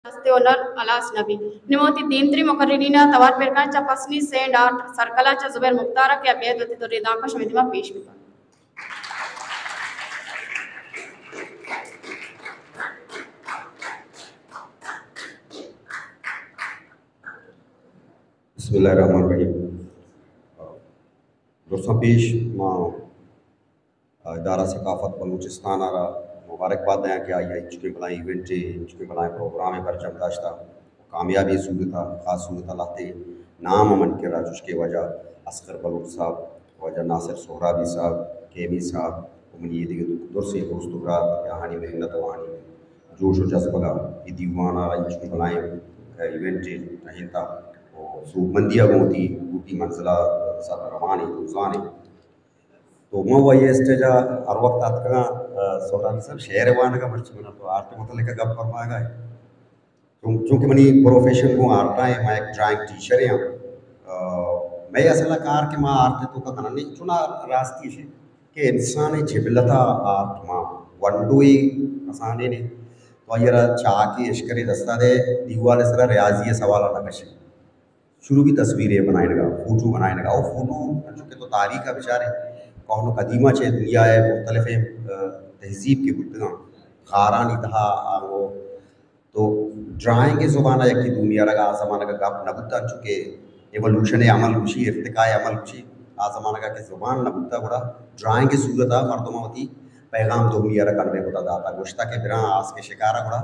ہست اونر ہلاس نہ بیت۔ نوں ما وتی دیمتریں مقررین ءَ توار پر کنیں چہ پسنی سینڈ آرٹ سرکل ءَ چہ زبیر مختار ءَ کہ ابید وتی دریں دانکاں شمئے دیما پیش بکنت۔ بسم اللہ الرحمن الرحیم۔ درستاں پیش ما ادارہ ثقافت بلوچستان ءَ را مبارکباد دیاں کہ آئی ءَ انچکیں بلائیں ایونٹے، انچکیں بلائیں پروگرامے برجم داشتہ، کامیابیں صورت ءَ، خاص صورت ءَ لہتے نام من کرا چوشکہ واجہ اصغر بلوچ صاحب، واجہ ناصر سہرابی صاحب، کیمی صاحب، و منی اے دگہ درسیں دوست و برات کہ آہانی محنت و آہانی جوش و جذبگ ءَ اے دیوان ءَ را انچکیں بلائیں ایونٹے ٹہینتہ و سوبمندی ءَ گوں وتی بوٹی منزل ءَ سر روان ایں، روزان ایں۔ تو من وَ اے اسٹیج ءَ ہر وقت اتکگاں، آ، سہرابی صاحب شعر وانگ ءَ، مرچی من تو آرٹ ءِ متعلق ءَ گپ فرمائگ ءَ۔ چون-، چونکہ منی پروفیشن گوں آرٹ ءَ ایں، من یک ڈرائنگ ٹیچرے آں۔ آ، مئے اصل ءَ کار کہ ما آرٹ ءِ توکا کناں، نی چونا راستی اش کہ انسان ءِ جبلت ءَ آرٹ ما ونڈوے کسانیں نے، تو آئی ءَ را چاکے اشکرے دستا دے، دیوال ءِ سرا ریاضی ءِ سوال ءَ نہ کشے۔ شروع بی تصویرے بنائینگا، فوٹو بنائینگا۔ او فوٹو انچو کہ تو تاریخ ءَ بچارے، کہن و قدیم ءَ چہ دنیا ءِ مختلفیں، آ، تہذیب کہ بوتگاں، غارانی تہا آنگو تو ڈرائنگ ءِ زبان ءَ یکے دومی ءَ را آ زمانگ ءَ گپ نہ بوتہ، انچو کہ ایولوشن ءِ عمل گوشی، ارتقاء ءِ عمل گوشی، آ زمانگ ءَ کہ زبان نہ بوتہ، گڑا ڈرائنگ ءِ صورت ءَ مردماں وتی پیغام دومی ءَ را کنوے کتہ داتہ، گوشتہ کہ براں آسک ءِ شکار ءَ، گڑا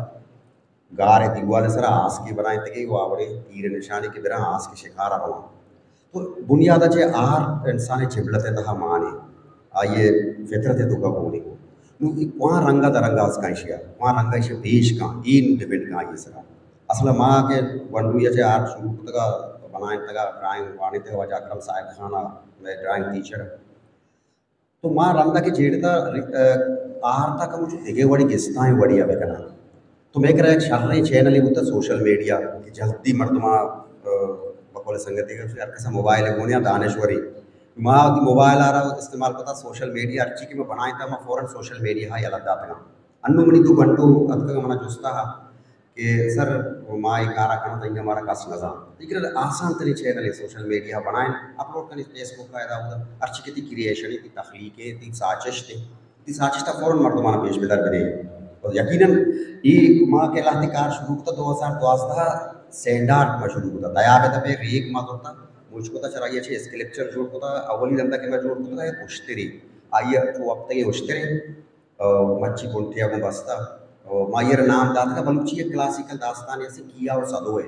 گار ءِ دیوال ءِ سرا آسکے بنائینتگے و آ وڑیں تیر ءِ نشانے کہ براں آسک ءِ شکار ءَ رواں۔ تو بنیاد ءَ چہ آرٹ انسان ءِ جبلت ءِ تہا مان ایں، آئی ءِ فطرت ءِ توکا گون ایں۔ نوں اے کواں رنگ ءَ درنگ ءَ آسکاں ایشی ءَ، کواں رنگ ءَ ایشی ءَ پیش کاں، اے نوں ڈیپینڈ کاں آئی ءِ سرا۔ اصل ءَ ما کہ ونڈو ءَ چہ آرٹ شروع کتگ ءَ، بنائینتگ ءَ، ڈرائنگ وانینتگ ءَ، واجہ اکرم صاحب خان ءَ، مئے ڈرائنگ ٹیچر۔ تو ما رند ءَ کہ جیڑتا، آرت ءَ کمو چو دگہ وڑی گستائیں وڑی ءَ بکناں۔ تو مئے کرا یک شریں چینلے بوتا سوشل میڈیا کہ جلدی مردماں، آ، بقول سنگتے کہ ہر کسا موبائل گونیا دانشورے۔ ما وتی موبائل ءَ را استعمال کتا سوشل میڈیا، ہرچی کہ ما بنائینتا ما فوراً سوشل میڈیا ءَ یلہ داتگاں۔ انوں منی دو بندو اتکگ منا جستا کہ سر، ما اے کارا کناں، تنیگا مارا کس نزانت۔ لیکن آسان ترین چینل اے، سوشل میڈیا بنائیں، اپلوڈ کنیں فیس بک ءَ، ادا اودا، ہرچی کہ تئی کریئیشن اے، تئی تخلیق اے، تئی ساچشت اے، تئی ساچشت ءَ فوراً مردماں پیش بدار بدے۔ اور یقیناً اے ما کہ لہتے کار شروع کتا دو ہزار دوازدہ سینڈ آرٹ ما شروع کتا، تیاب ءِ دپ ءَ ریک ما زرتا، مچ کتا، چرائی ءَ چہ اسکلپچر جوڑ کتا، اولی رندا کہ ما جوڑ کتا یک اشترے، آئی ءَ چو وپتگیں اشترے، آ، مچی کنٹے ءَ گوں بستہ۔ آ، ما آئی ءَ را نام داتگ ءَ بلوچی یک کلاسیکل داستانے ہستیں کیا و سدو ءِ۔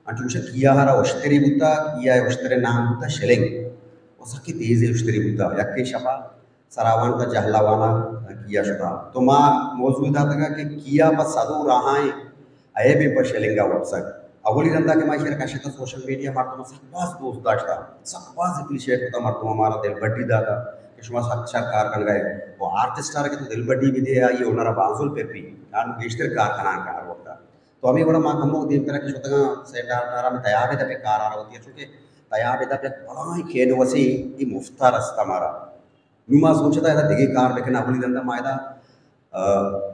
انچو گوشاں کیا ءَ را اشترے بوتہ، کیا ءِ اشتر ءِ نام بوتہ شلنگ۔ و سکیں تیزیں اشترے بوتہ۔ یکیں شپ ءَ سراوان تا جہلاوان ءَ کیا شتہ۔ تو ما موضوع داتگ ءَ کہ کیا پہ سدو راہائیں عیبیں پہ شلنگ ءَ وپسگ۔ اولی رندا کہ ما ایشی ءَ را کشتہ سوشل میڈیا، مردماں سک باز دوست داشتہ، سک باز اپریشیٹ کتہ، مردماں مارا دلبڈی داتہ کہ شما سک شر کار کنگا ئے۔ و آرٹسٹ ءَ را کہ تو دلبڈی بدے، آئی ءِ ہنر ءَ بانزل پر بی، آ نوں گیشتر کار کنان کن ہر وقت ءَ۔ تو ہمے وڑا ما کمو دیمترا کہ شتگاں، سینڈ آرٹ ءَ را ہمے تیاب ءِ دپ ءَ کار ءَ را وتی، چونکہ تیاب ءِ دپ یک بلاہیں کینوسے، اے مفت ءَ رستہ مارا۔ نوں ما سوچتا ادا دگہ کار بکناں، اولی رندا ما ادا، آ،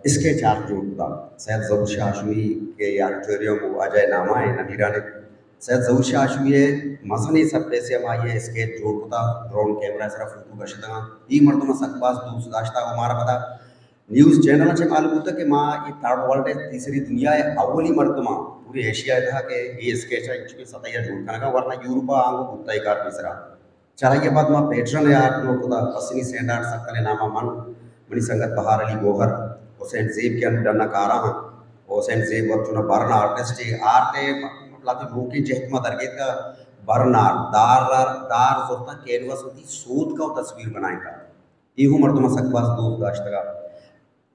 اسکیچ آرٹ جوڑ کتا۔ سید ظہور شاہ ہاشمی کہ آڈیٹوریم و اجائے نامہ ایں نمیران ءِ، سید ظہور شاہ ہاشمی ءِ مزنیں سرپریسے ءَ ما آئی ءِ اسکیچ جوڑ کتا، ڈرون کیمرہ ءِ سرا فوٹو کشتگاں۔ اے مردماں سک باز دوست داشتا و مارا پدا نیوز چینل ءَ چہ معلوم بوتا کہ ما اے تھرڈ ورلڈ ءِ، تیسری دنیا ءِ اولی مردماں پوری ایشیا ءِ تہا کہ اے اسکیچ ءَ انچکیں سطح ءَ جوڑ کنگا، ورنہ یورپ ءَ آنگو بوتا اے کار پیسرا۔ چرائی ءَ پد ما پیٹرن ءِ آرٹ جوڑ کتا، پسنی سینڈ آرٹ سرکل ءِ نام ءَ من، منی سنگت بہار علی گوہر، حسین زیب کہ انوں ڈن ءَ کارا ہاں، حسین زیب وت چونا برن آرٹسٹ اے، آرٹ ءِ لہتے نوکیں جہت ما درگیتکا، برن آرٹ، دار، دار زرتا کینوس وتی سوتکا و تصویر بنائینتا۔ اے ہوں مردماں سک باز دوست داشتگا۔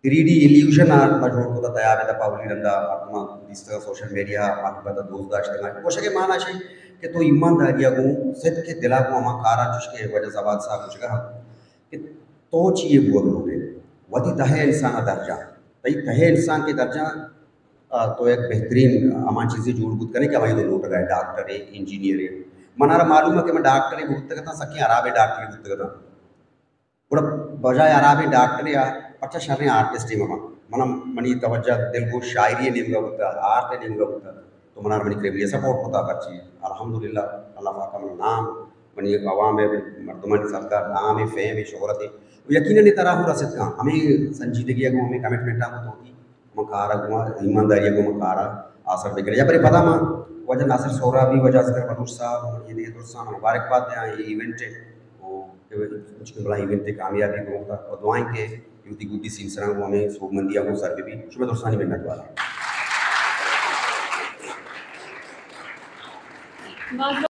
تھری ڈی ایلیوژن آرٹ ما جوڑ کتا، تیاب ءِ دپا اولی رندا مردماں دیستگا، سوشل میڈیا ءَ مخلوقات ءَ دوست داشتگا۔ گوشگ ءِ مانا چے کہ تو ایمانداری ءَ گوں، صدق ءِ دل ءَ گوں ہما کاراں، چوش کہ واجہ زباد صاحب گوشگا ہم کہ تو چی یے بوگ لوٹ ئے، وتی تہ ءِ انسان ءَ درجاں، تئی تہ ءِ انسان کہ درجاں، آ، تو یک بہترین ہما چیزے جوڑ بوت کنے کہ ہمائی تو لوٹگا ئے، ڈاکٹرے، انجینئرے۔ منارا معلوم ہے کہ من ڈاکٹرے بوتگ اتاں، سکیں ہرابیں ڈاکٹرے بوتگ اتاں۔ گڑا بجائے ہرابیں ڈاکٹرے آ، پرچا شریں آرٹسٹے مہ باں؟ من، منی توجہ دلگوش شاعری نیمگا بوتا، آرٹ نیمگا بوتا، تو منا منی فیملی سپورٹ کتا، پرچی الحمدللہ اللہ پاک من نام منی عوام ء، مردمانی سرکار نام ء، فیم ء، شہرت ء، و یقیناً اے ترا ہوں رسیت کن۔ ہمیں سنجیدگی ء گوں، ہمیں کمٹمنٹ ء گوں تو وتی من کار ء گوں، ایمانداری ء گوں من کار ء آسر بہ کنیں۔ یا پرے پدا ما واجہ ناصر سہرابی، واجہ اصغر بلوچ صاحب، من یہ دگہ درستاں مبارکباد دیاں اے ایونٹ ء، و کہ چکے بلاہیں ایونٹ ء کامیابی گوں تا، و دعائیں کہ یوتی گڈی سیلسلہ گوں ہمیں سوبمندی ء گوں سر بہ بی۔ شمئے درستانی منت والا۔